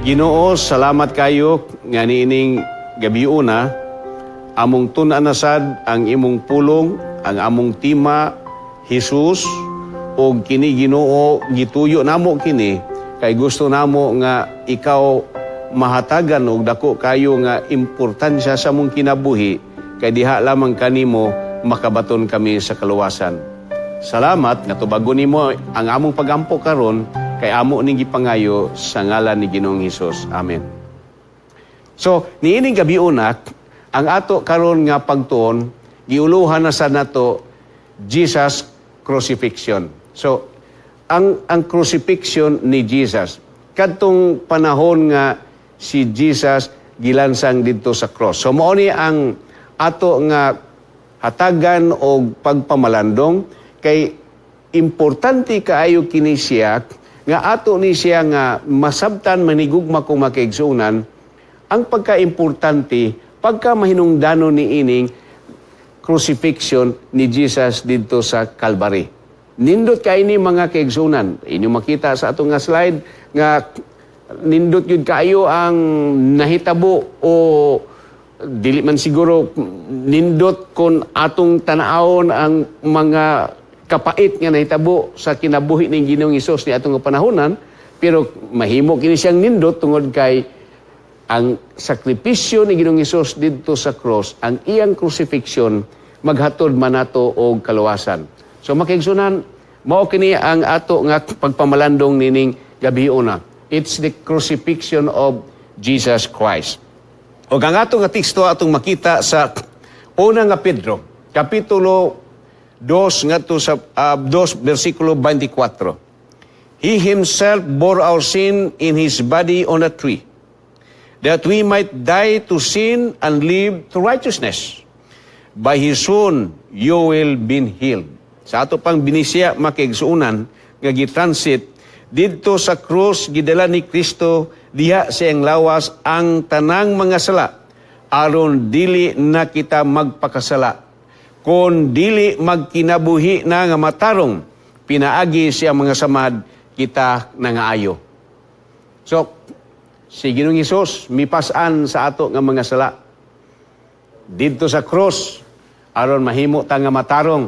Ginoo, salamat kayo nga niining gabiuna among tun-an na sad ang imong pulong, ang among tema, Jesus, og kini, Ginoo, gituyo namo kini kay gusto namo nga ikaw mahatagan og dako kayo nga importansya sa among kinabuhi, kay diha lamang kanimo makabaton kami sa kaluwasan. Salamat nga tubagon nimo ang among pagampo karon, kay amo ning gipangayo sa ngalan ni Ginoong Hesus. Amen. So, niining gabiuna, ang ato karon nga pagtuon, giuluhan na sa nato Jesus crucifixion. So, ang crucifixion ni Jesus kadtong panahon nga si Jesus gilansang didto sa cross. So mao ni ang ato nga hatagan og pagpamalandong, kay importante kaayo kini siya nga ato ni siya nga masabtan. Manigugma kong makaigsuonan, ang pagkaimportante pagka mahinungdanon ni ining crucifixion ni Jesus didto sa Calvary. Nindot kay ni, mga kaigsuonan. Inyo makita sa atong nga slide nga nindot yun kaayo ang nahitabo, o dili man siguro nindot kon atong tanawon ang mga kapait nga nahitabo sa kinabuhi ning Ginoong Hesus ni atong panahonan, pero mahimo kini siyang nindot tungod kay ang sakripisyo ni Ginoong Hesus didto sa cross, ang iyang crucifixion, maghatod man nato og kaluwasan. So makaigsuonan, mao kini ang ato nga pagpamalandong nining gabiuna. It's the crucifixion of Jesus Christ. Og ang ato nga teksto atong makita sa Una nga Pedro, kapitulo 2 ngadto sa 2 bersikulo 24. "He himself bore our sin in his body on a tree, that we might die to sin and live to righteousness. By his wound you will be healed." Sa ato pang Binisaya, makaigsuonan, nga gitranslate, didto sa krus gidala ni Kristo diha sa iyang lawas ang tanang mga sala aron dili na kita magpakasala kon dili magkinabuhi na nga matarong. Pinaagi sa iyang mga samad kita nangaayo. So si Ginoong Hesus mipas-an sa ato nga mga sala didto sa cross aron mahimo ta nga matarong,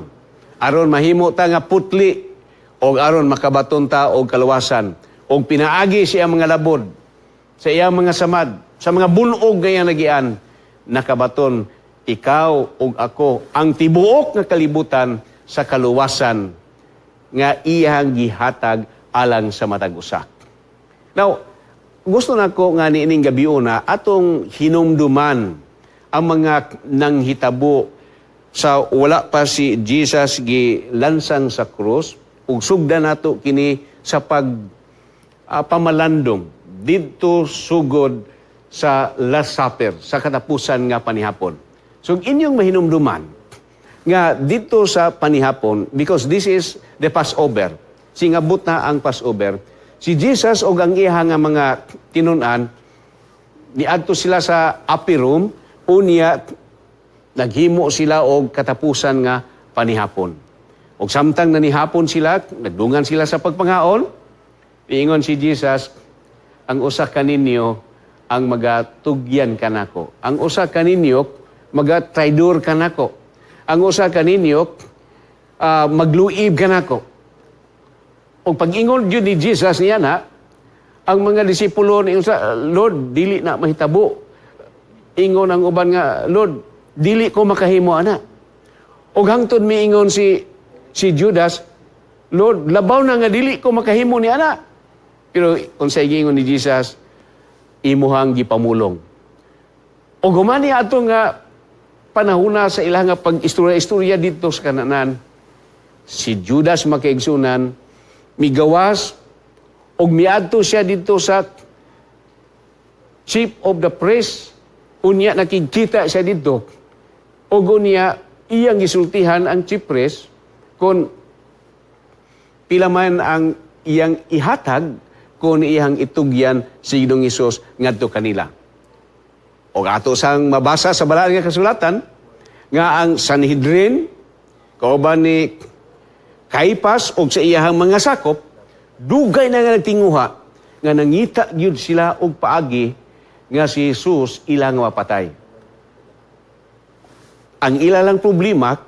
aron mahimo ta nga putli, og aron makabaton ta og kaluwasan. Og pinaagi sa iyang mga labod, sa iyang mga samad, sa mga bunog nga iyang nagian, nakabaton ikaw ug ako, ang tibuok nga kalibutan, sa kaluwasan nga iyang gihatag alang sa matag usa. Now, gusto nako nga niining gabiuna atong hinumduman ang mga nanghitabo sa wala pa si Jesus gilansang sa krus, ug sugdan nato kini sa pag pamalandong didto sugod sa Last Supper, sa katapusan nga panihapon. So inyong mahinumduman nga dito sa panihapon, because this is the Passover, singabot na ang Passover, si Jesus og ang iya nga mga tinun-an niadto sila sa upper room, unya naghimo sila og katapusan nga panihapon. Og samtang nanihapon sila, nagdungan sila sa pagpangaon, niingon si Jesus, "Ang usa kaninyo ang magatugyan kanako. Ang usa kaninyo magatraidor kanako. Ang usa kaninyo magluib kanako." Og pag-ingon jud ni Jesus niya na, ang mga disipulo ni sa, "Lord, dili na mahitabo." Ingon ang uban nga, "Lord, dili ko makahimo ana." Og hangtod miingon si Judas, "Lord, labaw na nga dili ko makahimo ni ana." Pero unsay giingon ni Jesus? "Imuhang gipamulong." Og humani ato nga panahona sa ilang nga pag-istorya-istorya dito sa kananan, si Judas, makaigsuonan, migawas og miadto siya dito sa chief of the priest. Unya nakikita siya dito og unya iyang gisultihan ang chief priest kung pila man ang iyang ihatag kung iyang itugyan si Ginoong Hesus ngadto kanila. Og ato sang mabasa sa balaan nga kasulatan nga ang Sanhedrin kauban ni Caiphas og sa iyahang mga sakop dugay na nga nagtinguha nga nga nangita gyud sila og paagi nga si Jesus ilang mapatay. Ang ila lang problema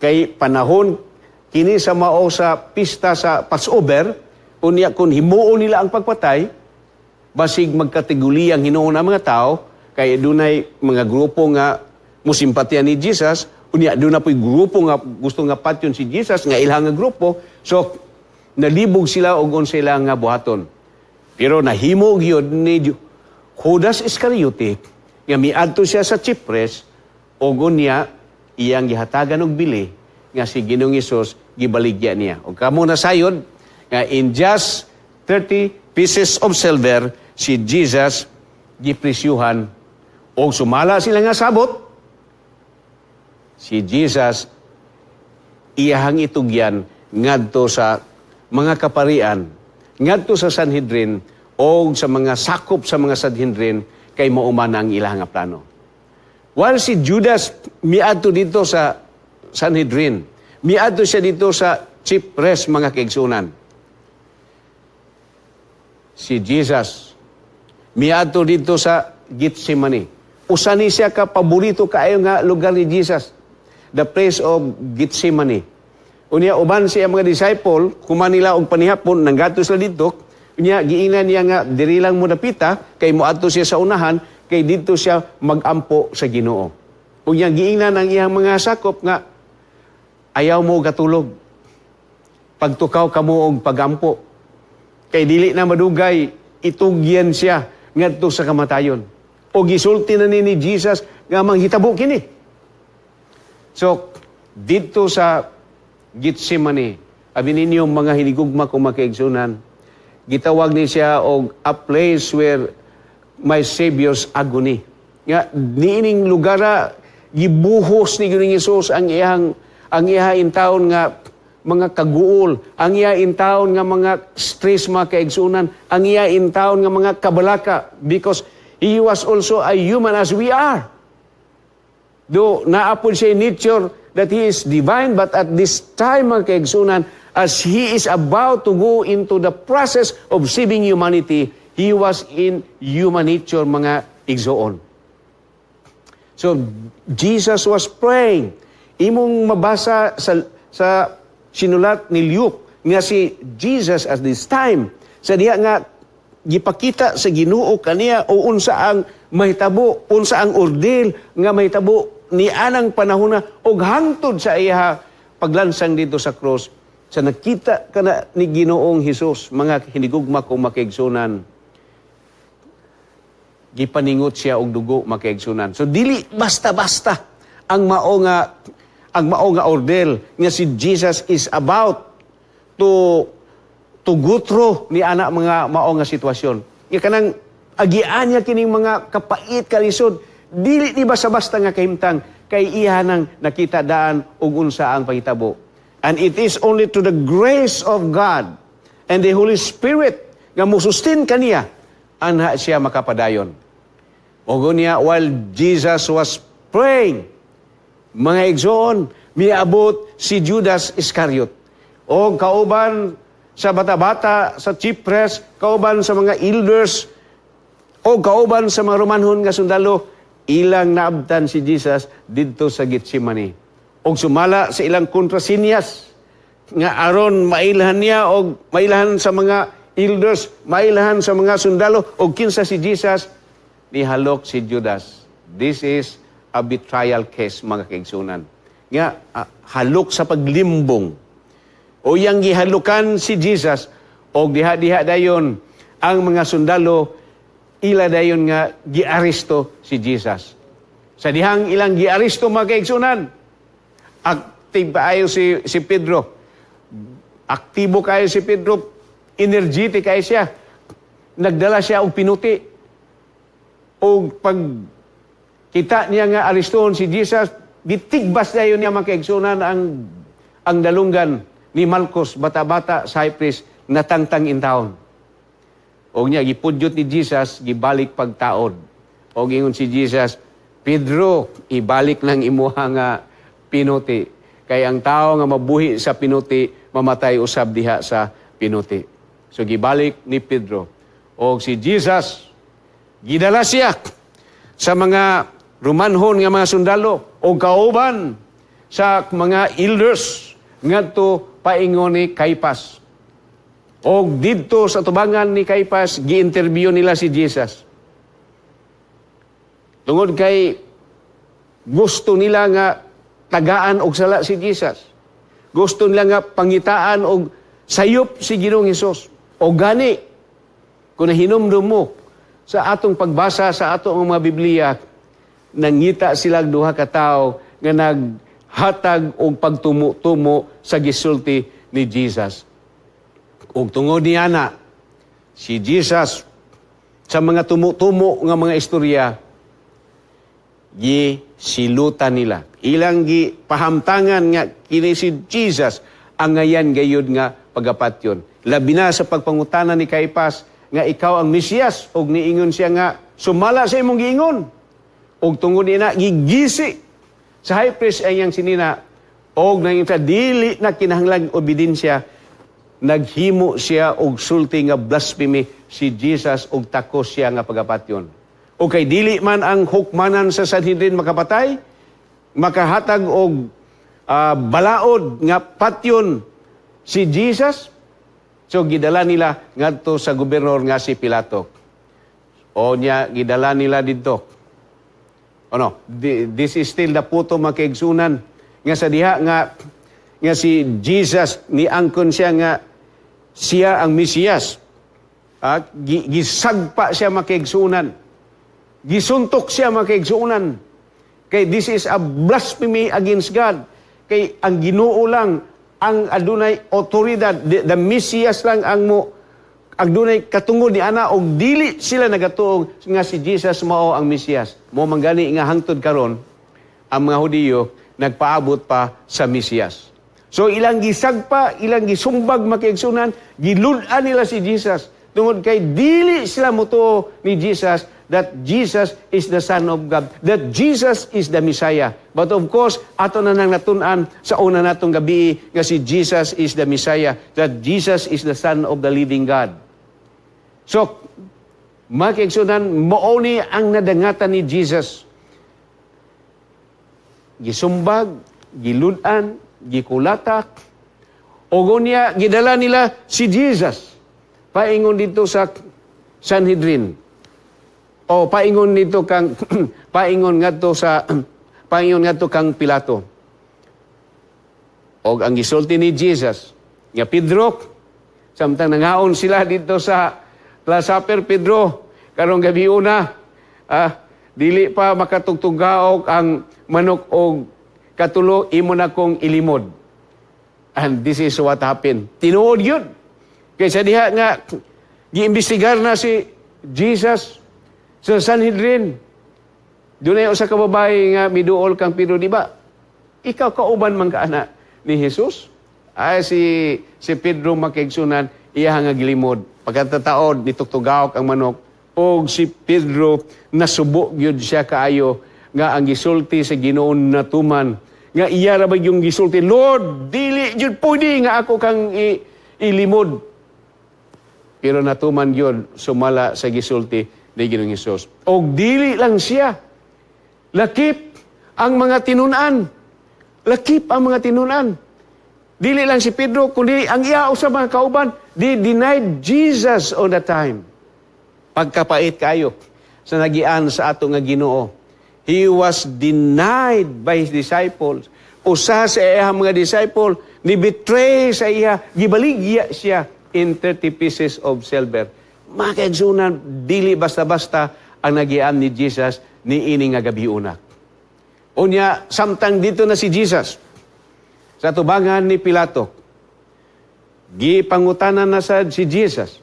kay panahon kini sa mao sa pista sa Passover, unya kung himuon nila ang pagpatay, basig magkatiguliyang hinuon ang mga tao kay dunay mga grupo nga musimpatiya ni Jesus, unya duna po'y grupo nga gusto nga patyon si Jesus nga ilang nga grupo. So nalibog sila og unsa ila nga buhaton. Pero nahimo gyud ni Judas Iscariote nga miadto siya sa chief priest og unya iyang gihatagan og bili nga si Ginoong Hesus gibaligya niya. Og kamo nasayod nga in just 30 pieces of silver si Jesus gipresyuhan, og sumala sila nga sabot si Jesus iyahang itugyan ngadto sa mga kaparian, ngadto sa Sanhedrin o sa mga sakop sa mga Sanhedrin kay mao man ang ilang nga plano. While si Judas miadto dito sa Sanhedrin, miadto siya dito sa chief priest, mga kaigsunan. Si Jesus miadto dito sa Gethsemane. Usa ni siya ka paborito kaayo nga lugar ni Jesus. The place of Gethsemane. Unya uban siya mga disciple, human nila og panihapon, nanggadto sila dito. Unya giingnan niya nga diri lang mo dapita kay moadto siya sa unahan kay didto siya magampo sa Ginoo. Unya giingnan ang iyang mga sakop nga ayaw mo katulog. Pagtukaw kamo og pagampo. Kay dili na madugay itugyan siya ngadto sa kamatayon. O gisulti na ni Jesus nga manghitabo kini. So, dito sa Gethsemane, abi ninyo, mga hinigugma kong makaigsunan, gitawag ni siya og a place where my Savior's agony. Nga niining lugara gibuhos ni Ginoong Hesus ang iya intawon nga mga kaguol, ang iya intawon nga mga stress, mga kaigsunan, ang iya intawon nga mga kabalaka, because he was also a human as we are. Though naa pod siya nature that he is divine, but at this time, mga kaigsunan, as he is about to go into the process of saving humanity, he was in human nature, mga igsoon. So, Jesus was praying. Imong mabasa sa sinulat ni Luke nga si Jesus at this time, sa diha nga gipakita sa Ginoo kaniya o unsa ang mahitabo, unsa ang ordeal nga mahitabo ni anang panahon na og hangtod sa iya paglansang dito sa cross. Sa nakita kana ni Ginoong Hesus, mga hinigugma kong makaigsunan, gipaningot siya og dugo, makaigsunan. So dili basta-basta ang mao nga ordeal nga si Jesus is about to go through ni ana mga mao nga sitwasyon. Nga kanang agian niya kining mga kapait, kalisod, dili ni basta-basta nga kahimtang kay iya nang nakita daan ug unsa ang pahitabo. And it is only to the grace of God and the Holy Spirit nga musustain kaniya anha siya makapadayon. Og unya while Jesus was praying, mga igsoon, miabot si Judas Iscariot. O kauban sa bata-bata, sa chief priest, kauban sa mga elders, o kauban sa mga Romanhon nga sundalo, ilang naabtan si Jesus didto sa Gethsemane. Og sumala sa ilang kontrasinyas, nga aron mailhan niya og mailhan sa mga elders, mailhan sa mga sundalo, og kinsa si Jesus, nihalok si Judas. This is a betrayal case, mga kaigsunan. Nga, halok sa paglimbong. O yang gihalukan si Jesus, og diha-diha dayon, ang mga sundalo, ila dayon nga giaresto si Jesus. Sa dihang ilang giaresto, mga kaigsunan, active kaayo si Pedro. Aktibo kayo si Pedro, energetic kayo siya. Nagdala siya og pinuti. O pag kita niya nga arestuhon si Jesus, gitigbas dayon niya, mga kaigsunan, ang dalunggan ni Malchus, bata-bata sa high priest, natangtang intawon. Og niya, gipudyot ni Jesus, gibalik pagtaod. Og ingon si Jesus, "Pedro, ibalik lang imuha nga pinuti. Kay ang tao nga mabuhi sa pinuti, mamatay usab diha sa pinuti." So gibalik ni Pedro. O si Jesus, gidala siya sa mga Romanhon nga mga sundalo o kauban sa mga elders ngadto paingon ni Caiphas. O didto sa tubangan ni Caiphas, gi-interview nila si Jesus. Tungod kay gusto nila nga tagaan og sala si Jesus. Gusto nila nga pangitaan og sayop si Ginoong Hesus. O gani, kung nahinumdum mo sa atong pagbasa sa atong mga Biblia, nangita sila duha ka tawo nga naghatag og pagtumo-tumo sa gisulti ni Jesus. Ug tungod niya na, si Jesus sa mga tumo-tumo nga mga istorya, gisilutan nila. Ilang gi pahamtangan nga kini si Jesus ang ngayan gayud nga pagapatyon. Labi na sa pagpangutana ni Caiphas nga ikaw ang Mesiyas, og niingon siya nga sumala sa imong giingon. Og tungod nina gigisi sa high priest ang iyang sinina og nangin dili na kinahanglan obedensya, naghimo siya og sulti nga blasphemy si Jesus og takos siya nga pagapatyon. O kay dili man ang hukmanan sa Sanhedrin makapatay, makahatag og balaod nga patyon si Jesus, so gidala nila ngadto sa gobernador nga si Pilato. O niya gidala nila didto. Ano, this is still the puto, mga kaigsunan, nga sa diha nga nga si Jesus niangkon siya nga siya ang Mesiyas. Gisagpa siya, mga kaigsunan. Gisuntok siya, mga kaigsunan. Kay this is a blasphemy against God. Kay ang Ginoo lang ang adunay otoridad, the Messias lang ang mo adunay katungod ni ana, og dili sila nagatuo nga si Jesus mao ang Mesiyas. Mao man gani nga hangtod karon ang mga Hudiyo nagpaabot pa sa Mesiyas. So ilang gisagpa, ilang gisumbag, mga kaigsunan, gilud-an nila si Jesus tungod kay dili sila motuo ni Jesus, that Jesus is the Son of God, that Jesus is the Messiah. But of course, ato na nang natun-an sa una natong gabi nga si Jesus is the Messiah, that Jesus is the Son of the living God. So, mga kaigsunan, mao ni ang nadangatan ni Jesus. Gisumbag, gilud-an, gikulatak, o niya, gidala nila si Jesus paingon dito sa Sanhedrin. O paingon dito kang paingon ngadto kang Pilato. Og ang gisulti ni Jesus nga, "Pedro," samtang nangaon sila dito sa Last Supper, "Pedro, karong gabi una, dili pa makatugtugaok ang manok og katulo, imo na kong ilimod." And this is what happened. Tinuod yun. Kaysa diha nga, giimbestigar na si Jesus sa Sanhedrin. Dunay usa ka babae nga miduol kang Pedro, di ba? Ikaw kauban man ka ana ni Jesus? Ay si si Pedro, mga kaigsunan, iya nga gilimod. Pagkatataod nitugtugaok ang manok og si Pedro nasubo gyud siya kaayo nga ang gisulti sa Ginoo natuman, nga iya ra ba yung gisulti, "Lord, dili jud pwede nga ako kang ilimod." Pero natuman gyud sumala sa gisulti ni Ginoong Hesus. Og dili lang siya, lakip ang mga tinun-an. Lakip ang mga tinun-an. Dili lang si Pedro, kundi ang iya sa mga kauban, they denied Jesus on the time. Pagkapait kayo sa nagian sa ato nga Ginoo. He was denied by his disciples. Usa sa iya mga disciple ni betray sa iya, gibaligya siya in 30 pieces of silver. Mga kaigsunan, dili basta-basta ang nagian ni Jesus ni ini nga gabi una. Unya, samtang dito na si Jesus sa tubangan ni Pilato, gipangutanan na sa si Jesus.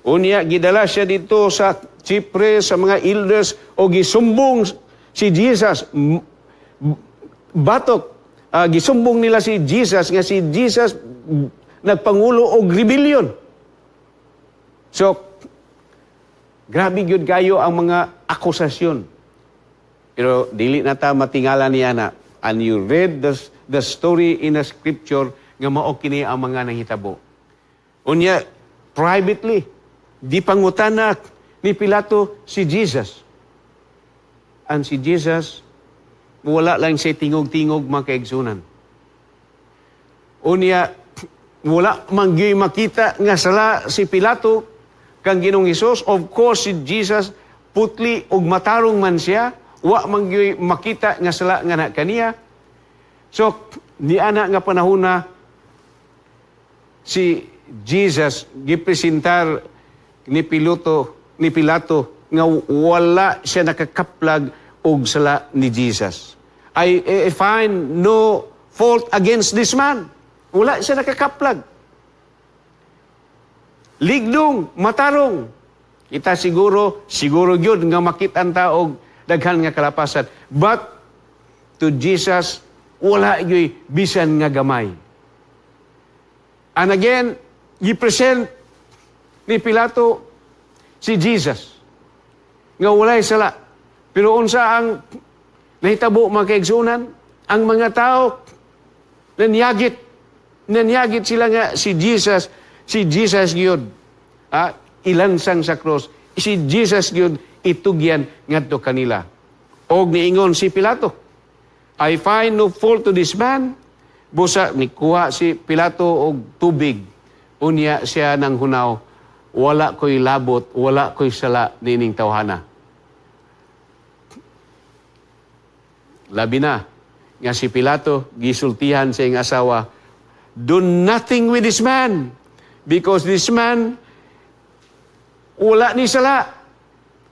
Unya, gidala siya dito sa chief priest, sa mga elders, o gisumbong si Jesus. Batok, gisumbong nila si Jesus nga si Jesus nagpangulo og rebellion. So, grabe gyud kayo ang mga akusasyon. Pero dili na ta matingala niya na. And you read the story in the scripture nga mao kini ang mga nahitabo. Unya, privately, Gipangutana ni Pilato si Jesus. And si Jesus, wala lang siya tingog-tingog, mga kaigsunan. Unya, wala man gyud makita nga sala si Pilato kang Ginoong Hesus. Of course, si Jesus putli ug matarong man siya. Wa man gyud makita nga sala nga na kaniya. So, niana nga panahon na si Jesus gipresentar ni Pilato nga wala siya nakakaplag og sala ni Jesus. I find no fault against this man. Wala siya nakakaplag. Ligdong, matarong. Kita siguro, siguro gyud nga makit-an ta og daghan nga kalapasan. But to Jesus, wala gyud bisan nga gamay. And again, gi-present ni Pilato si Jesus nga walay sala. Pero unsa ang nahitabo, mga kaigsunan? Ang mga tao nanyagit. Nanyagit sila nga si Jesus gyud ilansang sa cross. Si Jesus gyud itugyan ngadto kanila. Og niingon si Pilato, "I find no fault to this man." Busa nikuha si Pilato og tubig. Unya siya nang hunaw, "Wala ko'y labot, wala ko'y sala nining tawhana." Labi na nga si Pilato gisultihan sa iyang asawa, "Do nothing with this man because this man wala ni sala.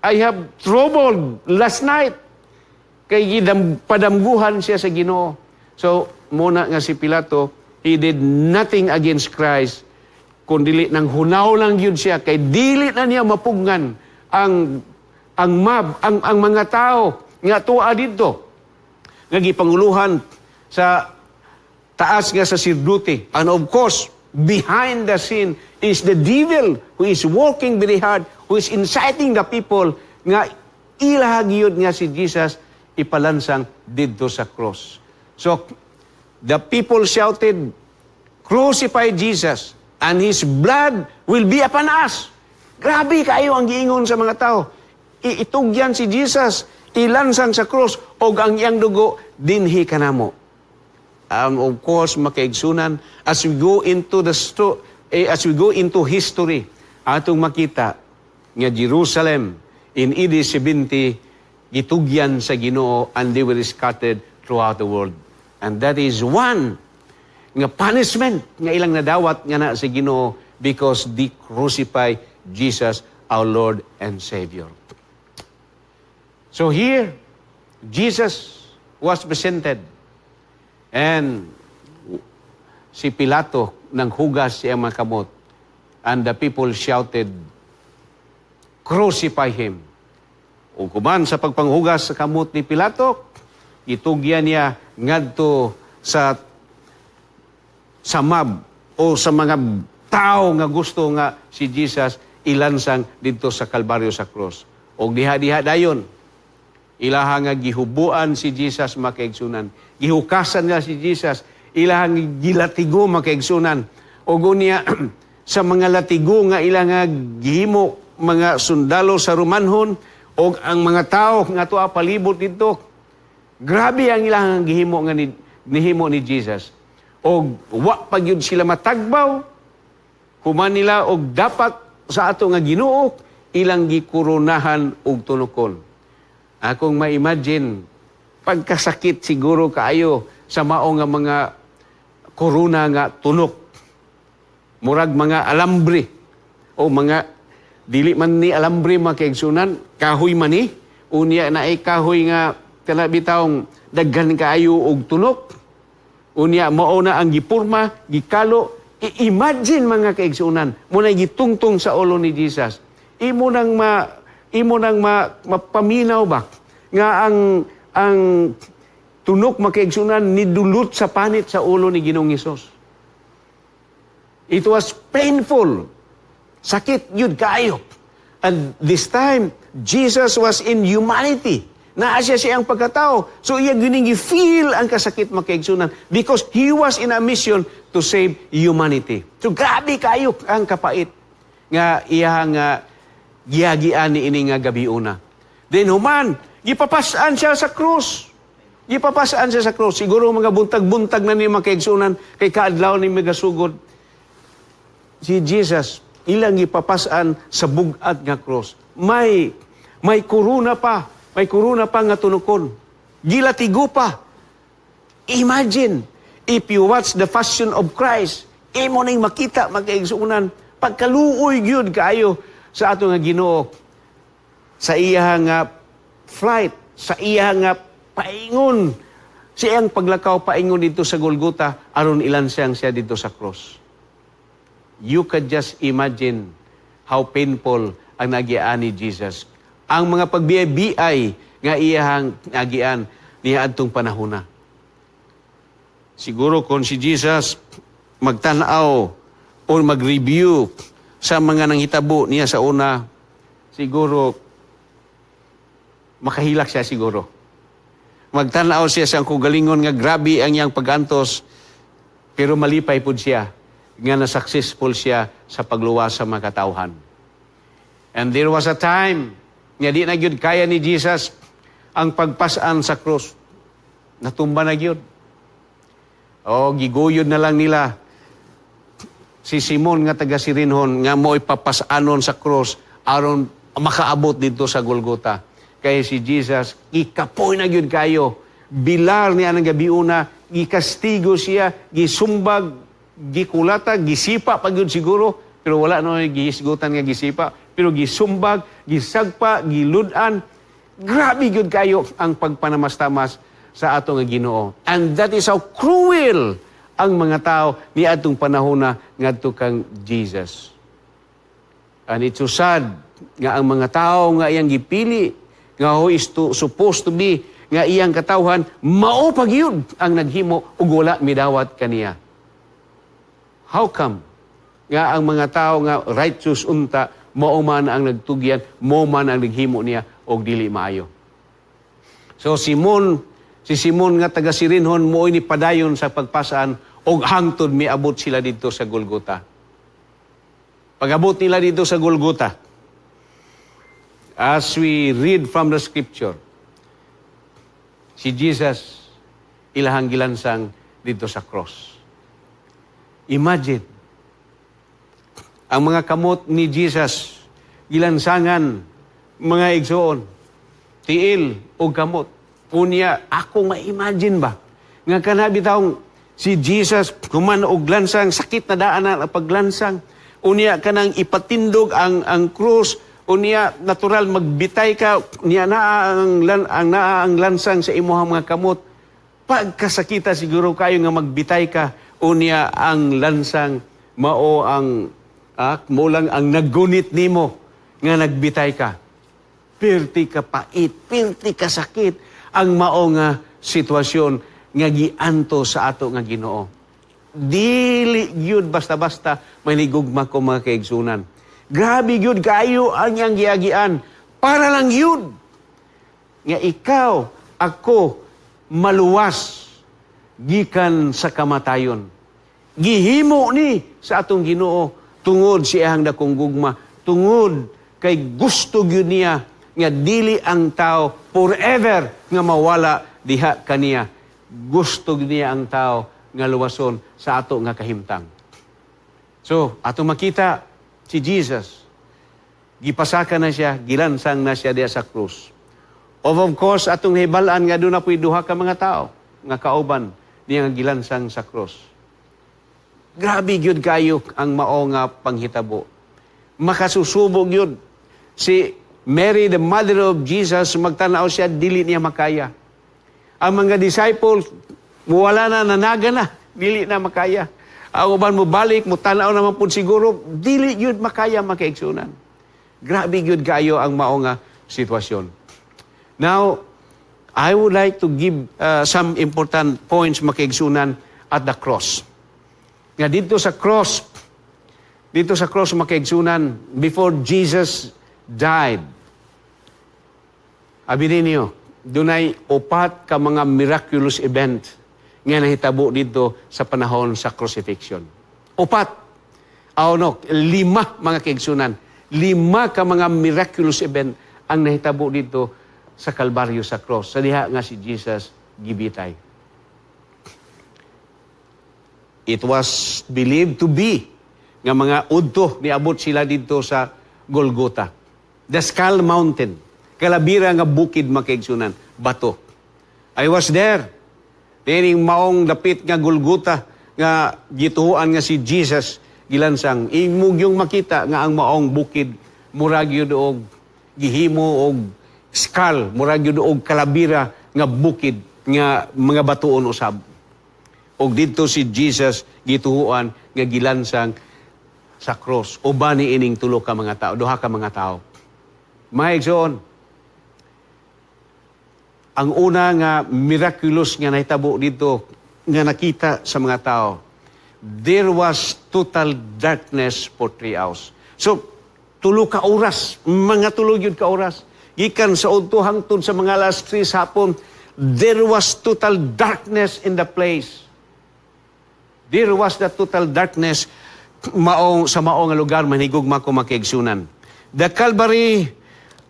I have troubled last night." Kay gidam, padamguhan siya sa Ginoo. So, muna nga si Pilato, he did nothing against Christ, kun dili nang hunaw lang yun siya, kay dili na niya mapugngan ang mob, ang mga tao nga tuwa didto nga gipanguluhan sa taas nga saserdote. And of course, behind the scene is the devil who is working very hard, who is inciting the people nga ilaha gyud nga si Jesus ipalansang didto sa cross. So, the people shouted, "Crucify Jesus and His blood will be upon us." Grabe kayo ang giingon sa mga tao. Itugyan si Jesus, ilansang sa cross, og ang iyang dugo, dinhi kanamo. Of course, makaigsunan, as we go into history, atong makita nga Jerusalem in AD 70 gitugyan sa Ginoo and they were scattered throughout the world. And that is one nga punishment nga ilang nadawat nga na sa Ginoo because they crucify Jesus, our Lord and Savior. So here, Jesus was presented and si Pilato nang hugas siya mga kamot and the people shouted, "Crucify him." O kuman sa pagpanghugas sa kamot ni Pilato, itugyan niya ngadto sa mob o sa mga tao nga gusto nga si Jesus ilansang didto sa Kalbaryo sa cross. Og diha-diha dayon, ilaha nga gihubuan si Jesus, makaigsunan. Gihukasan niya si Jesus, ilaha nga gilatigo, makaigsunan. Og unya sa mga latigo nga ila nga gihimo mga sundalo sa Romanhon og ang mga tao nga tuwa palibot didto, grabe ang ilang gihimo nga nihimo ni Jesus. Og wa pa gyud sila matagbaw, human nila og dapat sa ato nga Ginoo, ilang gikoronahan og tunokon. Akong ma-imagine pagkasakit siguro kaayo sa mao nga mga korona nga tunok. Murag mga alambre o mga dili man ni alambre, mga kaigsunan, kahoy man ni. Unya naay kahoy nga kana bitawng daghan kaayo og tunok. Unya mao na ang gipurma, gikalo. I-imagine, mga kaigsunan, mo na gitungtong sa ulo ni Jesus. Imo nang mapaminaw ba nga ang tunok, mga kaigsunan, nidulot sa panit sa ulo ni Ginoong Hesus. It was painful. Sakit yun kaayo. And this time, Jesus was in humanity. Naa siya siyang pagkatao. So iya gining feel ang kasakit, mga kaigsunan, because he was in a mission to save humanity. So grabe kayo ang kapait. nga iya nga giagian ni ini nga gabiuna. Then human, gipapas-an siya sa krus. Gipapas-an siya sa krus. Siguro mga buntag-buntag na ni, mga kaigsunan, kay kaadlaw ni megasugod. Si Jesus ilang gipapas-an sa bug-at nga krus. May korona pa, may korona pa nga tunukon. Gilatigo pa. Imagine, if you watch the Passion of Christ, imo nang makita, mga kaigsuonan, pagkaluoy gyud kaayo sa ato nga Ginoo sa iya nga flight, sa iya nga paingon, sa iyang paglakaw paingon dito sa Golgota aron ilansang siya dito sa cross. You can just imagine how painful ang nagian ni Jesus. Ang mga pagbiay-biay nga iyahang nagian niya adtong panahona. Siguro kung si Jesus magtanaw o mag-review sa mga nanghitabo niya sa una, siguro makahilak siya siguro. Magtanaw siya sa kaugalingon nga grabe ang iyang pagantos, pero malipay pud siya nga na successful siya sa pagluwas sa mga katawhan. And there was a time nga di na gyud kaya ni Jesus ang pagpasan sa krus. Natumba na gyud. O giguyod na lang nila si Simon nga taga Sirinhon nga mo'y papasanon sa krus aron makaabot dito sa Golgota. Kay si Jesus ikapoy na gyud kayo. Bilar niya ng gabiuna, gikastigo siya, gisumbag, gikulata, gisipa pa gyud siguro, pero wala no gihisgutan nga gisipa, pero gisumbag, gisagpa, gilud-an. Grabe gyud kayo ang pagpanamastamas sa ato nga Ginoo. And that is how cruel ang mga tao ni atong panahon na ngadto kang Jesus. And it's so sad nga ang mga tao nga iyang gipili, nga who is supposed to be nga iyang katawhan, mao pa gyud ang naghimo ug wala midawat kaniya. How come nga ang mga tao nga righteous unta mao man ang nagtugyan, mao man ang naghimo niya og dili maayo? So si Simon nga taga Sirinhon mo'y ni padayon sa pagpasan og hangtod miabot sila didto sa Golgota. Pag-abot nila dito sa Golgota, as we read from the scripture, si Jesus ilahang gilansang dito sa cross. Imagine, ang mga kamot ni Jesus gilansangan, mga igsoon, tiil o kamot. Unya, ako ma-imagine ba nga kana bitawng si Jesus human og lansang, sakit na daan na paglansang. Unya kanang ipatindog ang krus, unya natural magbitay ka, unya naa ang lansang sa imuhang mga kamot. Pagkasakita siguro kayo nga magbitay ka, unya ang lansang mao ang mo lang ang naggunit nimo nga nagbitay ka. Pirti ka pait, pirti ka sakit ang mao nga sitwasyon nga gianto sa ato nga Ginoo. Dili gyud basta-basta manigugma ko, mga kaigsunan. Grabe gyud kayo ang iyang giagian para lang gyud nga ikaw, ako, maluwas gikan sa kamatayon. Gihimo ni sa atong Ginoo tungod sa iyang dakong gugma, tungod kay gusto gyud niya nga dili ang tao forever nga mawala diha kaniya. Gusto gyud niya ang tao nga luwason sa ato nga kahimtang. So, ato makita si Jesus, gipasaka na siya, gilansang na siya diha sa krus. Of course, atong nahibalaan nga doon na po'y duha ka mga tao nga kauban niya nga gilansang sa krus. Grabe gyud kayo ang mao nga panghitabo. Makasusubo gyud si Mary, the mother of Jesus, magtanaw siya, dili niya makaya. Ang mga disciples, wala na, nanaga na, dili na makaya. Ang uban mo balik, mo tanaw naman pud siguro, dili gyud makaya, mga kaigsunan. Grabe gyud kayo ang mao nga sitwasyon. Now, I would like to give some important points, mga kaigsunan, at the cross. Nga dito sa cross, mga kaigsunan, before Jesus died, abi ninyo, dunay upat ka mga miraculous event nga nahitabo dito sa panahon sa crucifixion. Upat. Oh no, lima, mga kaigsunan. Lima ka mga miraculous event ang nahitabo dito sa Kalbaryo, sa cross, sa diha nga si Jesus gibitay. It was believed to be nga mga udto niabot sila dito sa Golgotha. The Skull Mountain. Kalabira nga bukid, mga kaigsunan, bato. I was there. Dining maong dapit nga Golgotha nga gituohan nga si Jesus gilansang. Imo gyung makita nga ang maong bukid murag gyud og gihimo og skull, murag gyud og kalabira nga bukid nga mga batuon usab. Og didto si Jesus gituohan nga gilansang sa cross uban ni ining tulo ka mga tao, duha ka mga tao. Mga igsoon, ang una nga miraculous nga nahitabo dito nga nakita sa mga tao, there was total darkness for 3 hours. So, 3 ka oras, mga 3 gyud ka oras. Gikan sa udto hangtod sa mga alas 3 sa hapon, there was total darkness in the place. There was the total darkness maong sa maong nga lugar, manhigugma ko mga kaigsunan. The Calvary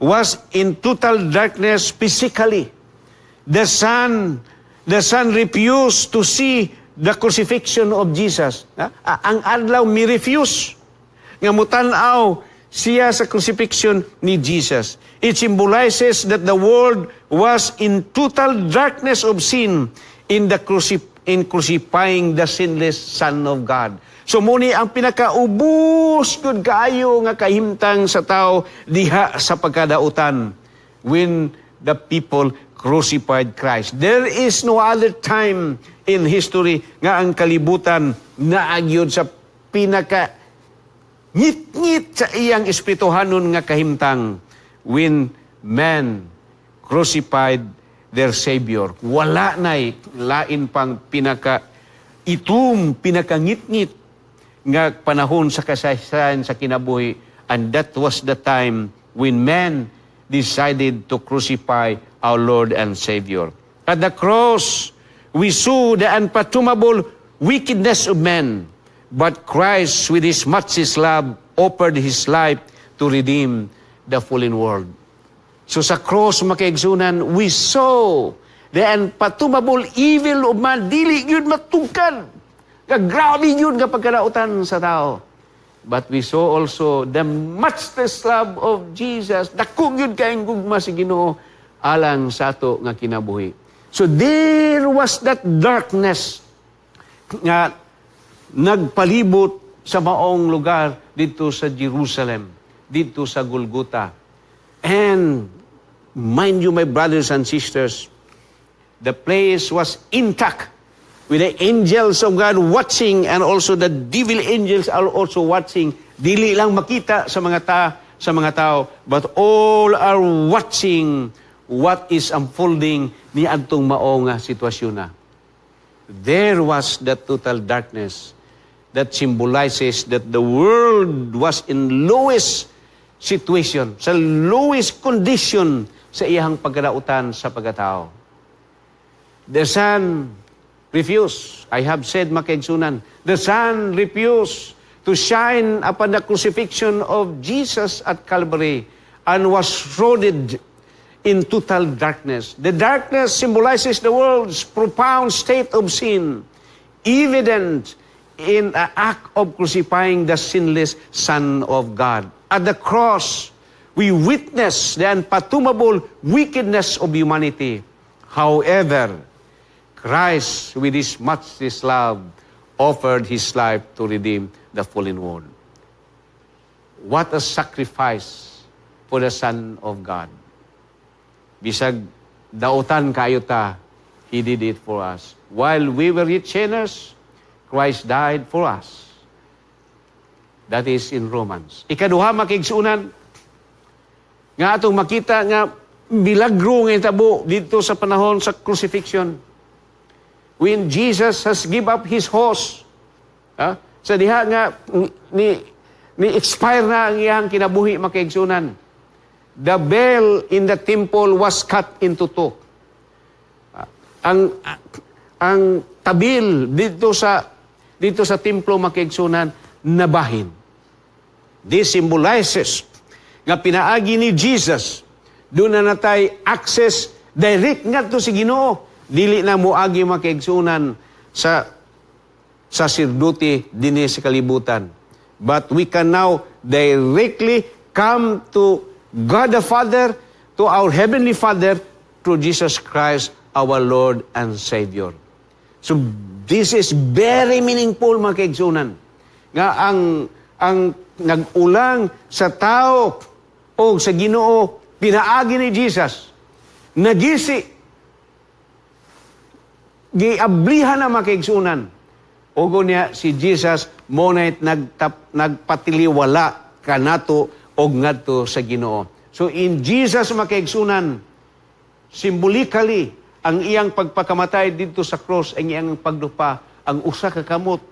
was in total darkness physically. The sun refused to see the crucifixion of Jesus. Ha? Ang adlaw mi-refuse nga mutan-aw siya sa crucifixion ni Jesus. It symbolizes that the world was in total darkness of sin in crucifying the sinless Son of God. So mao ni ang pinakaubos gud kaayo nga kahimtang sa tao diha sa pagkadautan when the people crucified Christ. There is no other time in history nga ang kalibutan naa gyud sa pinaka ngit-ngit sa iyang espirituhanon nga kahimtang when men crucified their Savior. Wala na'y lain pang pinaka itum, pinakangit-ngit nga panahon sa kasaysayan sa kinabuhi, and that was the time when men decided to crucify our Lord and Savior. At the cross, we saw the unfathomable wickedness of men, but Christ, with His matchless love, offered His life to redeem the fallen world. So sa cross, mga kaigsunan, we saw the unfathomable evil of man. Dili gyud matugkad. Nga grabe gyud nga pagkadautan sa tao. But we saw also the matchless love of Jesus. Dako gyud kaayong gugma sa Ginoo alang sa ato nga kinabuhi. So there was that darkness nga nagpalibot sa maong lugar dito sa Jerusalem, dito sa Golgotha. And mind you, my brothers and sisters, the place was intact with the angels of God watching, and also the devil angels are also watching. Dili lang makita sa mga tao, but all are watching what is unfolding ni adtong maong sitwasyon na. There was the total darkness that symbolizes that the world was in lowest situation, sa lowest condition sa iyang pagkadautan sa pagkatao. The sun refused. I have said, mga kaigsunan, the sun refused to shine upon the crucifixion of Jesus at Calvary and was shrouded in total darkness. The darkness symbolizes the world's profound state of sin, evident in the act of crucifying the sinless Son of God. At the cross, we witness the unfathomable wickedness of humanity. However, Christ, with His matchless love, offered His life to redeem the fallen world. What a sacrifice for the Son of God. Bisag dautan kayo ta, He did it for us. While we were yet sinners, Christ died for us. That is in Romans. Ikaduha, mga kaigsunan, nga atong makita nga milagro nga hitabo dito sa panahon sa crucifixion. When Jesus has give up His host, ha? Sa diha nga ni expire na ang iyang kinabuhi, mga kaigsunan. The veil in the temple was cut into two. Ang tabil dito sa templo, mga kaigsunan, nabahin. This symbolizes nga pinaagi ni Jesus, duna na tay access direct ngadto sa Ginoo. Dili na moagi, mga kaigsunan, sa saserdote dinhi sa kalibutan. But we can now directly come to God the Father, to our Heavenly Father, through Jesus Christ, our Lord and Savior. So this is very meaningful, mga kaigsunan. Nga ang nag-ulang sa tao o sa Ginoo pinaagi ni Jesus, nagisi, giablihan na, mga kaigsunan. Ug unya si Jesus mao na'y nagpatiliwala kanato og ngadto sa Ginoo. So in Jesus, mga kaigsunan, symbolically, ang iyang pagpakamatay didto sa cross, ang iyang pagdupa, ang usa ka kamot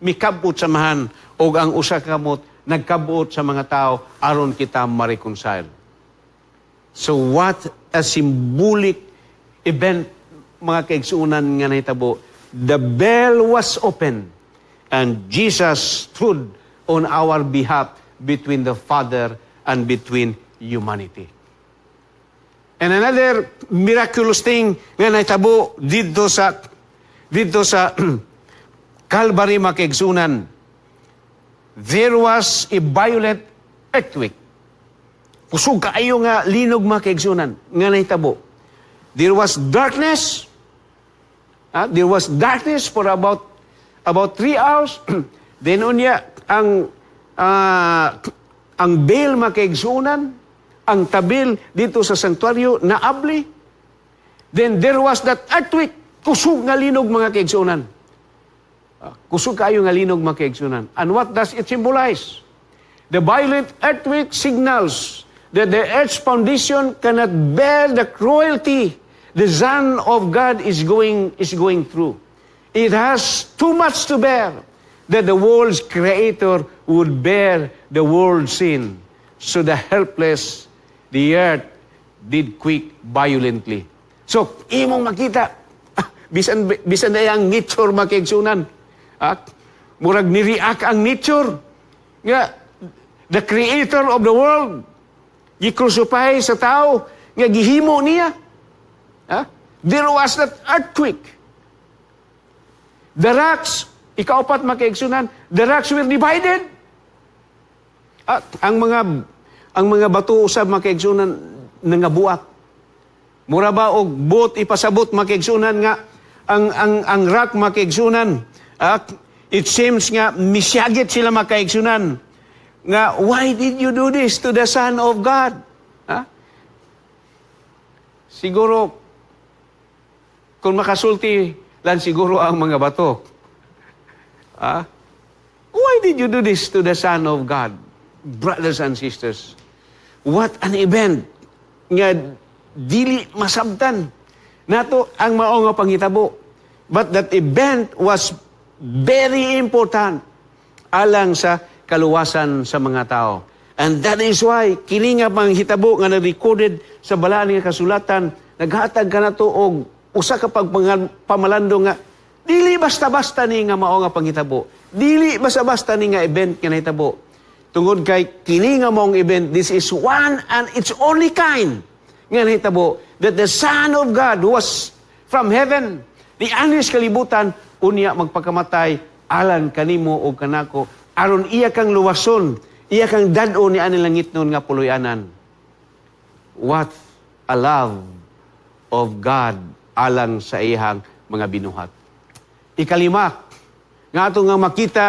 mikabot sa Amahan og ang usa ka kamot nagkabot sa mga tao aron kita ma-reconcile. So what a symbolic event, mga kaigsunan, nga nahitabo. The veil was open and Jesus stood on our behalf between the Father and between humanity. And another miraculous thing nga nahitabo didto sa Calvary, mga kaigsunan, there was a violent earthquake. Kusog kaayo nga linog, mga kaigsunan, nga nahitabo. There was darkness. There was darkness for about 3 hours. Then unya ang veil, mga kaigsunan, ang tabil didto sa sanctuaryo naabli. Then there was that earthquake, kusog nga linog, mga kaigsunan. Kusog kaayo nga linog, mga kaigsunan. And what does it symbolize? The violent earthquake signals that the earth's foundation cannot bear the cruelty the Son of God is going through. It has too much to bear that the world's creator would bear the world's sin. So the helpless, the earth did quake violently. So, imong makita, bisan na ang nature, mga kaigsunan. Murag ni-react ang nature. Nga, the creator of the world, gi-crucify sa tao, nga gihimo niya. There was that earthquake. The rocks, ikaupat, mga kaigsunan, the rocks were divided. Ang mga bato usab, mga kaigsunan, nangabuak. Mura ba og buot ipasabot, mga kaigsunan, nga ang rock, mga kaigsunan, it seems nga misyagit sila, mga kaigsunan, nga why did you do this to the Son of God? Ha? Siguro kung makasulti lang siguro ang mga bato. Why did you do this to the Son of God? Brothers and sisters, what an event nga dili masabtan nato ang mao nga panghitabo. But that event was very important alang sa kaluwasan sa mga tao. And that is why kini nga panghitabo nga na-recorded sa balaan nga kasulatan naghatag kanato og usa ka pamalandong nga dili basta-basta ni nga mao nga panghitabo. Dili basta-basta ni nga event nga nahitabo. Tungod kay kini nga maong event, this is one and its only kind nga nahitabo that the Son of God who was from heaven, nianhi sa kalibutan, unya magpakamatay alang kanimo o kanako aron iya kang luwason, iya kang dad-on ni ani langitnon nga puloy-anan. What a love of God alang sa iyang mga binuhat. Ikalima, nga ato nga makita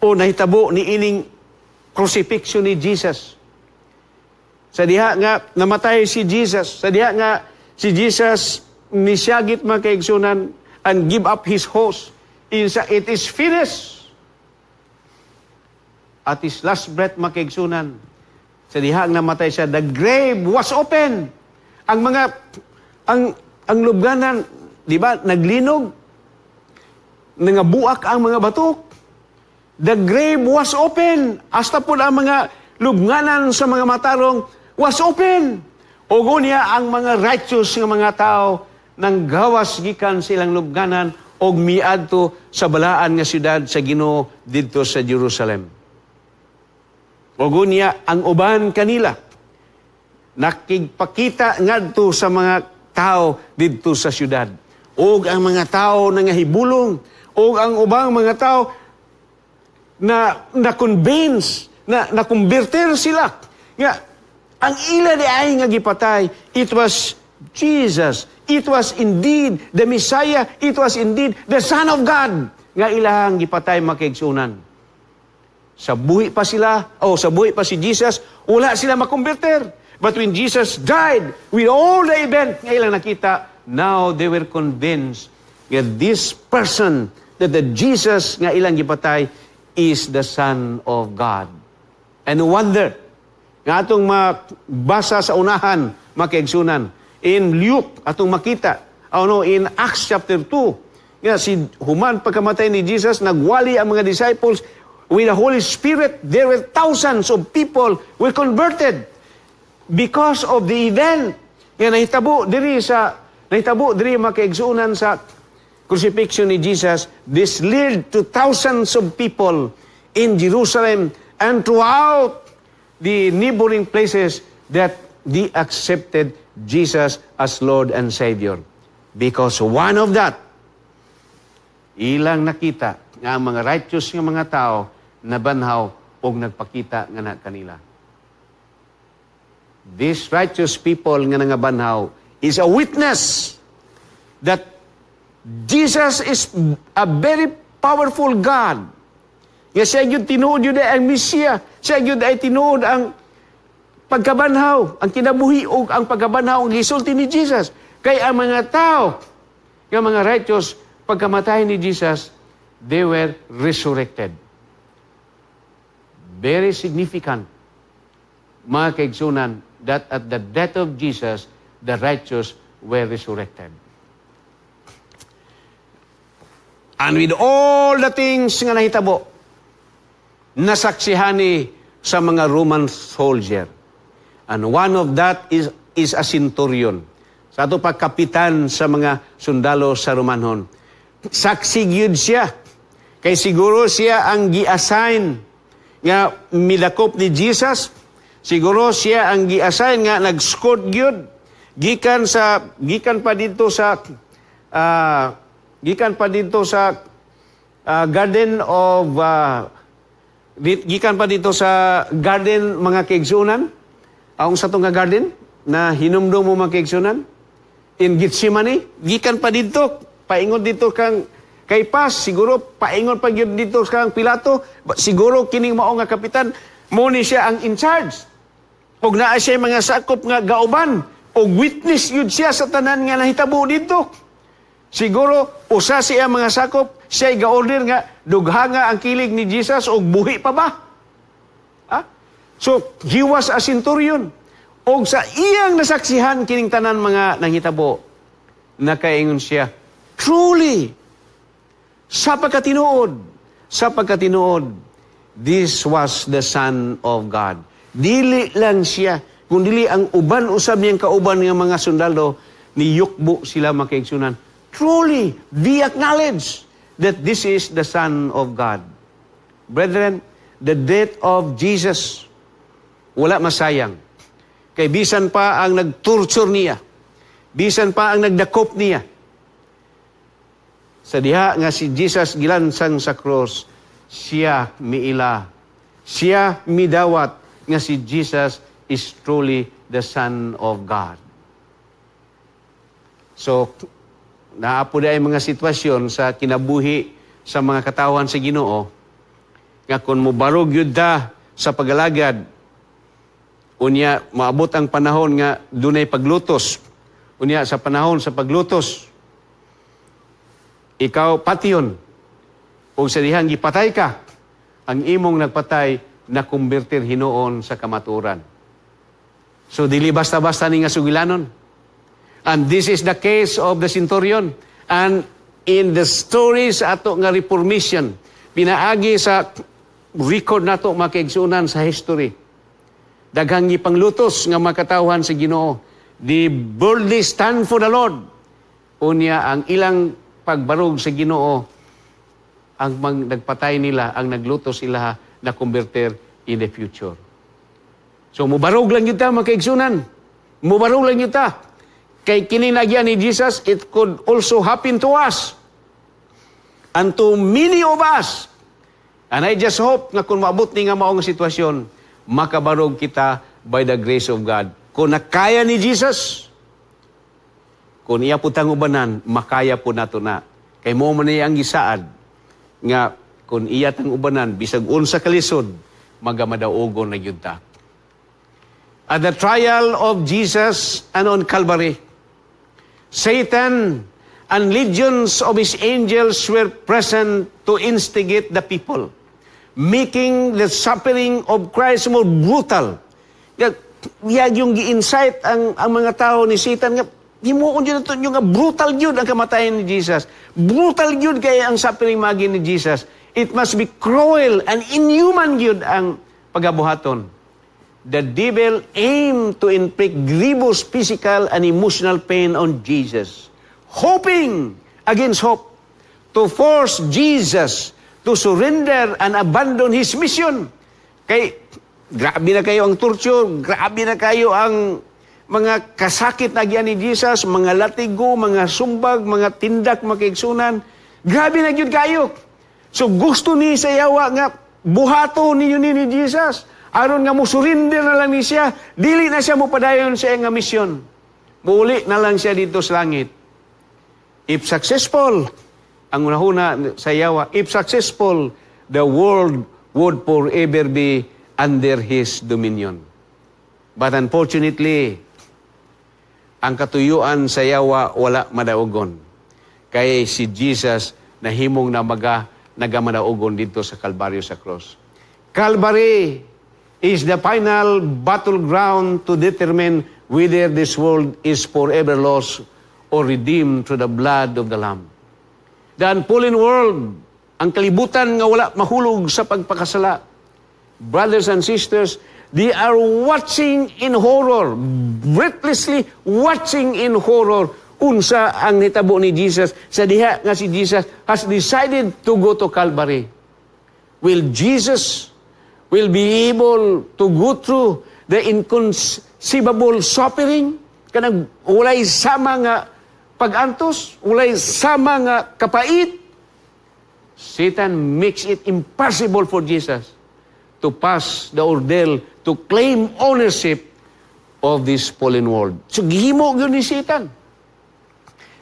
o nahitabo ni ining crucifixion ni Jesus. Sa diha nga namatay si Jesus, sa diha nga si Jesus nisyagit, mga kaigsunan, and give up his host. Insa, "It is finished." At his last breath, mga kaigsunan, sa diha nga namatay siya, the grave was open. Ang mga ang lubganan, di ba, naglinog, nangabuak ang mga bato. The grave was open. Hasta po ang mga lubnganan sa mga matarong was open. Ug unya ang mga righteous nga mga tao nang gawas gikan silang lubnganan. og miadto sa balaan nga syudad sa Ginoo didto sa Jerusalem. Ug unya ang uban kanila nakigpakita ngadto sa mga tao didto sa syudad. Ug ang mga tao nangahibulong, ug ang ubang mga tao na na-convince, na na-converter sila nga ang ila diay nga gipatay, it was Jesus. It was indeed the Messiah. It was indeed the Son of God nga ilang gipatay, mga kaigsuonan. Sa buhi pa sila, o sa buhi pa si Jesus, wala sila makonverter. But when Jesus died, with all the event nga ilang nakita, now they were convinced that this person, that the Jesus nga ilang gipatay, is the Son of God. And no wonder, nga atong mabasa sa unahan, mga kaigsuonan, in Luke, atong makita, oh no, in Acts chapter 2, nga si human pagkamatay ni Jesus, nagwali ang mga disciples with the Holy Spirit. There were thousands of people were converted because of the event nga nahitabo diri, mga kaigsuonan, sa crucifixion ni Jesus. This led to thousands of people in Jerusalem and throughout the neighboring places that they accepted Jesus as Lord and Savior. Because one of that, ilang nakita nga ang mga righteous nga mga tao nabanhaw og nagpakita nga na kanila. These righteous people nga nangabanhaw is a witness that Jesus is a very powerful God. Nga siya gyud tinuod gyud ay ang Mesiya. Siya gyud ay tinuod ang pagkabanhaw, ang kinabuhi ug ang pagkabanhaw ang gisulti ni Jesus. Kay ang mga tao nga mga righteous, pagkamatay ni Jesus, they were resurrected. Very significant, mga kaigsuonan, that at the death of Jesus, the righteous were resurrected. And with all the things nga nahitabo, nasaksihan ni sa mga Roman soldier. And one of that is a centurion. Sa ato pa, kapitan sa mga sundalo sa Romanhon. Saksi gyud siya. Kay siguro siya ang gi-assign nga midakop ni Jesus. Siguro siya ang gi-assign nga nag-escort gyud gikan pa dito sa garden of gikan pa dito sa garden, mga kaigsuonan. Ang sa nga garden na hinumdum mo, mga kaigsuonan, in Gethsemane, gikan pa dito paingon dito kang Kaypas, siguro paingon pa gyud dito kang Pilato. Siguro kining mao nga kapitan mo ni siya ang in charge ug naa siya mga sakop nga gauban og witness yun siya sa tanan nga nahitabo dito. Siguro usa siya mga sakop, siya ga-order nga dughanga ang kilig ni Jesus og buhi pa ba? Ha? So he was a centurion. Og sa iyang nasaksihan kining tanan mga nanghitabo, nakaingon siya, "Truly, sa pagkatinuod, this was the Son of God." Dili lang siya, kung dili ang uban usab niyang kauban nga mga sundalo, niyukbo sila, mga kaigsuonan. Truly, they acknowledge that this is the Son of God. Brethren, the death of Jesus, wala masayang. Kay bisan pa ang nagtorture niya, bisan pa ang nagdakop niya, sa diha nga si Jesus gilansang sa cross, siya miila. Siya midawat nga si Jesus is truly the Son of God. So, naa pod ay mga sitwasyon sa kinabuhi sa mga katawan sa Ginoo nga kung mobarog yun ta sa pagalagad, unya maabot ang panahon nga dunay paglutos. Unya sa panahon sa paglutos, ikaw patyon. O sa dihang gipatay ka, ang imong nagpatay na kumbirtir hinuon sa kamaturan. So dili basta-basta ni nga sugilanon. And this is the case of the centurion. And in the stories ato nga Reformation, pinaagi sa record nato, mga kaigsuonan, sa history. Daghang gipanglutos nga makatawhan sa Ginoo. They boldly stand for the Lord. Unya ang ilang pagbarog sa Ginoo, ang nagpatay nila, ang nagluto sila na converter in the future. So mubarog lang gyud ta, mga kaigsunan. Mubarog lang gyud ta. Kay kini nagyan ni Jesus, it could also happen to us. And to many of us. And I just hope nga kung maabot ni nga maong sitwasyon, makabarog kita by the grace of God. Kung nakaya ni Jesus, kung iya po tang ubanan, makaya po nato na. Kay mao man niya ang gisaad nga kung iya tang ubanan, bisag unsa kalisod, magamadaugon na gyud ta. At the trial of Jesus and on Calvary, Satan and legions of his angels were present to instigate the people, making the suffering of Christ more brutal. Ya yung gi-incite ang mga tao ni Satan nga himuon jud nato yung nga brutal gyud ang kamatayan ni Jesus. Brutal gyud kay ang suffering maagi ni Jesus. It must be cruel and inhuman gyud ang pagabuhaton. The devil aimed to inflict grievous physical and emotional pain on Jesus, hoping against hope to force Jesus to surrender and abandon his mission. Kay grabe na kayo ang torture, grabe na kayo ang mga kasakit na giyan ni Jesus, mga latigo, mga sumbag, mga tindak, mga kaigsunan. Grabe na gyud kayo. So gusto ni sa yawa nga buhato ninyo ni Jesus. Aron nga mo surrender na lang ni siya, dili na siya mo padayon sa iyang nga misyon. Muuli na lang siya dito sa langit. If successful, ang unahuna sa yawa, if successful, the world would forever be under his dominion. But unfortunately, ang katuyuan sa yawa wala madaugon. Kay si Jesus nahimong na nagamadaugon dito sa Kalbaryo sa cross. Calvary is the final battleground to determine whether this world is forever lost or redeemed through the blood of the Lamb. The unfallen world, ang kalibutan nga wala mahulog sa pagpakasala. Brothers and sisters, they are watching in horror, breathlessly watching in horror unsa ang nitabo ni Jesus sa diha nga si Jesus has decided to go to Calvary. Will Jesus will be able to go through the inconceivable suffering? Kanang walay sama nga pag-antos, walay sama nga kapait. Satan makes it impossible for Jesus to pass the ordeal to claim ownership of this fallen world. So gihimo gyud ni Satan.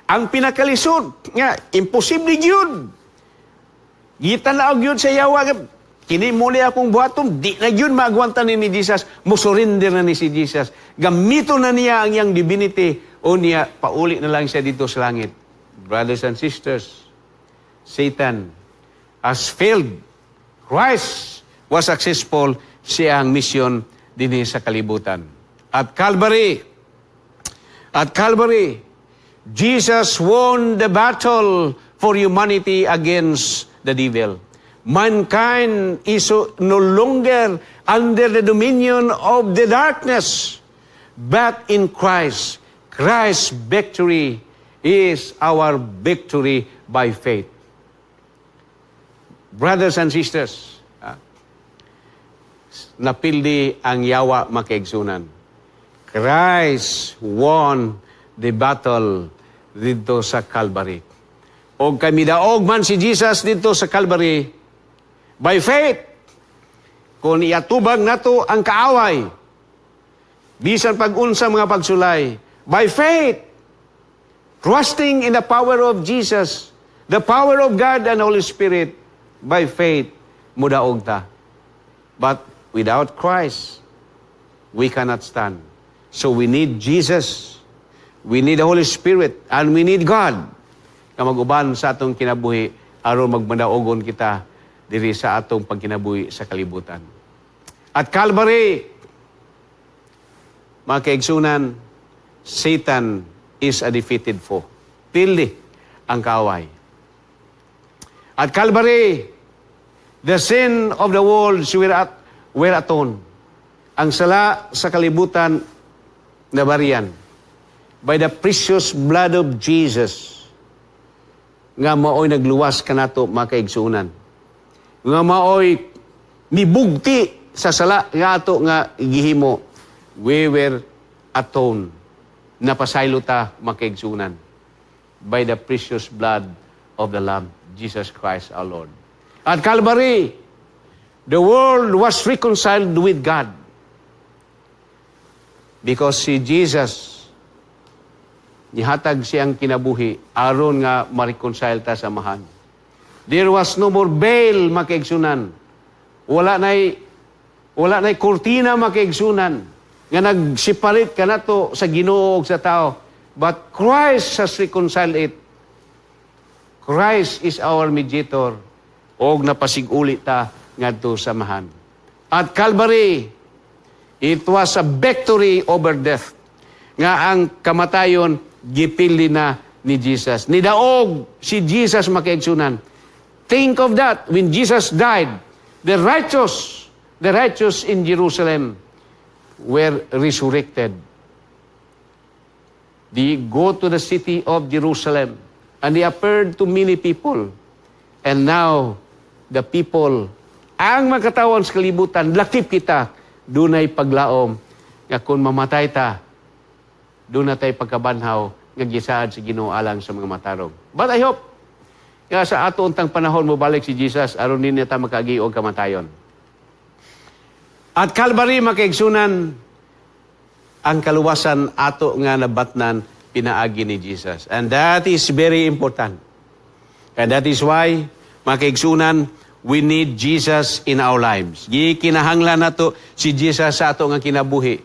Ang pinakalisod nga imposible gyud. Gitanaw gyud sa yawa nga kini mo ni akong buhaton, di na gyud maagwanta ni Jesus, mo surrender na ni si Jesus. Gamito na niya ang iyang divinity o niya pauli na lang siya dito sa langit. Brothers and sisters, Satan has failed. Christ was successful siya ang mission dinhi sa kalibutan. At Calvary, Jesus won the battle for humanity against the devil. Mankind is no longer under the dominion of the darkness, but in Christ. Christ's victory is our victory by faith. Brothers and sisters, napildi ang yawa, mga kaigsunan. Christ won the battle dito sa Calvary. O kay midaog man si Jesus dito sa Calvary, by faith, kung iatubang nato ang kaaway, bisan pag-unsa mga pagsulay, by faith, trusting in the power of Jesus, the power of God and Holy Spirit, by faith, mudaog ta. But without Christ, we cannot stand. So we need Jesus, we need the Holy Spirit, and we need God nga mag-uban sa atong kinabuhi aron magmadaogon kita diri sa atong pagkinabuhi sa kalibutan. At Calvary, mga kaigsunan, Satan is a defeated foe. Pildi ang kaaway. At Calvary, the sin of the world were atoned. Ang sala sa kalibutan nabarian by the precious blood of Jesus. Nga maoy nagluwas kanato, mga kaigsuonan. Nga maoy nibugti sa sala nga ato nga gihimo. We were atoned. Napasaylo ta, mga kaigsuonan, by the precious blood of the Lamb, Jesus Christ our Lord. At Calvary, the world was reconciled with God. Because si Jesus, nihatag siyang kinabuhi aron nga ma-reconcile ta sa Amahan. There was no more veil, mga kaigsuonan. Wala na'y kurtina, mga kaigsuonan, nga nag-separate kanato sa Ginoo ug sa tao. But Christ has reconciled it. Christ is our mediator og napasiguli ta ngadto sa Amahan. At Calvary, it was a victory over death. Nga ang kamatayon gipildi na ni Jesus. Nidaog si Jesus, mga kaigsuonan. Think of that. When Jesus died, the righteous in Jerusalem were resurrected. They go to the city of Jerusalem and they appeared to many people. And now, the people, ang mga katawhan sa kalibutan, lakip kita, dunay paglaom nga kung mamatay ta, duna tay pagkabanhaw nga gisaad sa Ginoo alang sa mga matarong. But I hope nga sa ato untang panahon mobalik si Jesus aron dili ta makaagi og kamatayon. At Calvary, mga kaigsuonan, ang kaluwasan ato nga nabatnan pinaagi ni Jesus. And that is very important. And that is why, mga kaigsuonan, we need Jesus in our lives. Gikinahanglan nato si Jesus sa ato nga kinabuhi.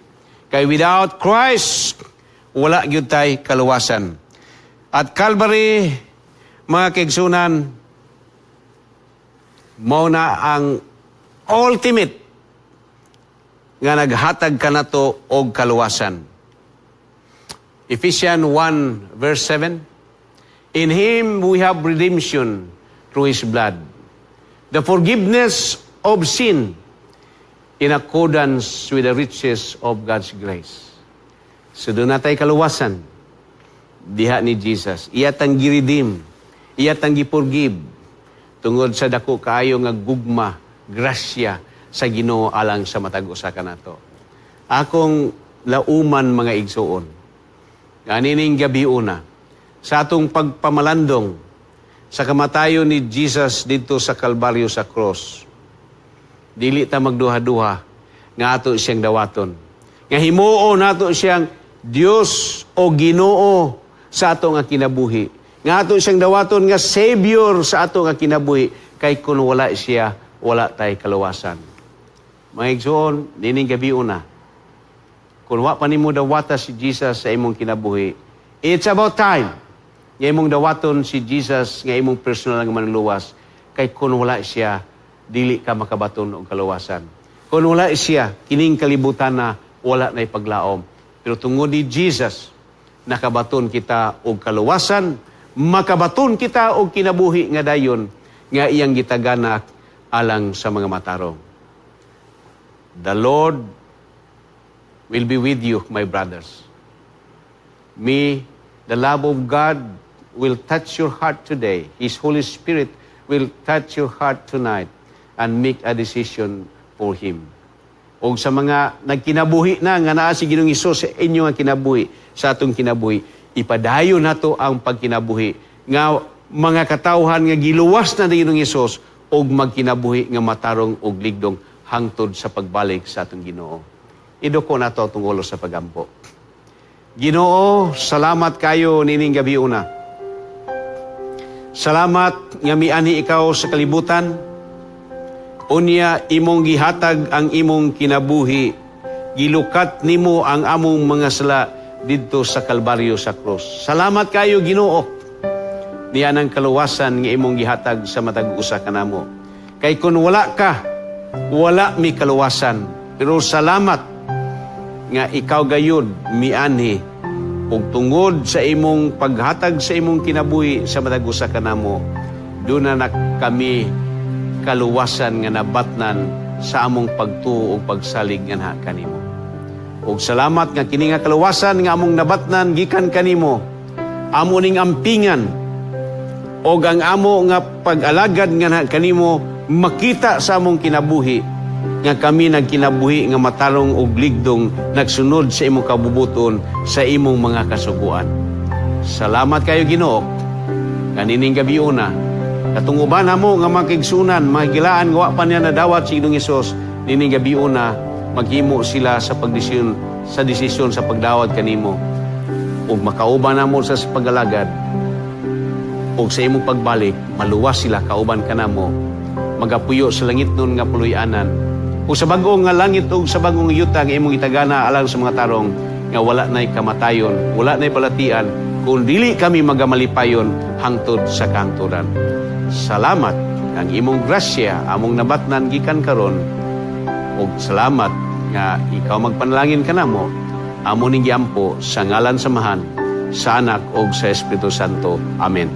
Kay without Christ, wala gyud tay kaluwasan. At Calvary, mga kaigsuonan, mao na ang ultimate nga naghatag kanato og kaluwasan. Ephesians 1 verse 7: "In Him we have redemption through His blood, the forgiveness of sin in accordance with the riches of God's grace." So duna tay kaluwasan diha ni Jesus. Iya tang gi-redeem, iya tang gi-forgive tungod sa dako kaayo nga gugma, grasya sa Ginoo alang sa matag usa kanato. Akong lauman, mga igsuon, ganining gabi una, sa atong pagpamalandong sa kamatayon ni Jesus didto sa Kalbaryo sa cross, dili ta magduha-duha nga ato siyang dawaton. Nga himuon nato siyang Dios o Ginoo sa ato nga kinabuhi. Nga ato siyang dawaton nga Savior sa ato nga kinabuhi, kay kun wala siya, wala tay kaluwasan. Mga igsoon, nining gabi una, kung wa pa nimo dawata si Jesus sa imong kinabuhi, it's about time nga imong dawaton si Jesus nga imong personal nga manluluwas, kay kung wala siya, dili ka makabaton og kaluwasan. Kung wala siya, kining kalibutan na wala na paglaom. Pero tungod ni Jesus, nakabaton kita og kaluwasan, makabaton kita og kinabuhi nga dayon nga iyang gitagana alang sa mga matarong. The Lord will be with you, my brothers. May the love of God will touch your heart today. His Holy Spirit will touch your heart tonight and make a decision for Him. O sa mga nagkinabuhi na nga naa si Ginoong Hesus sa inyo nga kinabuhi, sa atong kinabuhi, ipadayon nato ang pagkinabuhi nga mga katawhan nga giluwas na ni Ginoong Hesus og magkinabuhi nga matarong og ligdong hangtod sa pagbalik sa atong Ginoo. Iduko nato atong ulo sa pagampo. Ginoo, salamat kayo nining gabi una. Salamat nga mianhi ikaw sa kalibutan. Unya imong gihatag ang imong kinabuhi. Gilukat nimo ang among mga sala didto sa Kalbaryo sa krus. Salamat kayo, Ginoo. Niya ng kaluwasan nga imong gihatag sa matag usa kanamo. Kay kun wala ka, wala mi kaluwasan. Pero salamat nga ikaw gayud mianhi ug tungod sa imong paghatag sa imong kinabuhi sa matag usa kanamo, duna na kami kaluwasan nga nabatnan sa among pagtuo ug pagsalig nganha kanimo. Ug salamat nga kini nga kaluwasan nga among nabatnan gikan kanimo, amo ning ampingan. Og ang amo nga pag-alagad nga kanimo makita sa among kinabuhi nga kami nagkinabuhi nga matarong og ligdong, nagsunod sa imong kabubuton, sa imong mga kasuguan. Salamat kayo, Ginoo. Kanining gabiuna, katong uban namo nga mga kaigsuonan, mga higalaan nga wa pa niya nadawat si Ginoong Hesus, nining gabiuna maghimo sila sa desisyon sa pagdawat kanimo ug makauban namo sa pag-alagad ug sa imong pagbalik maluwas sila kauban kanamo, magapuyo sa langit nun nga puloy-anan ug sa bag-o nga langit ug sa bag-ong yuta nga imong itagana alang sa mga tarong, nga wala na'y kamatayon, wala na'y balatian, kun dili kami magamalipayon hangtod sa kahangturan. Salamat ang imong grasya among nabatnan gikan karon ug salamat nga ikaw magpanalangin kanamo. Amo ning giampo sa ngalan sa Amahan, sa Anak ug sa Espiritu Santo. Amen.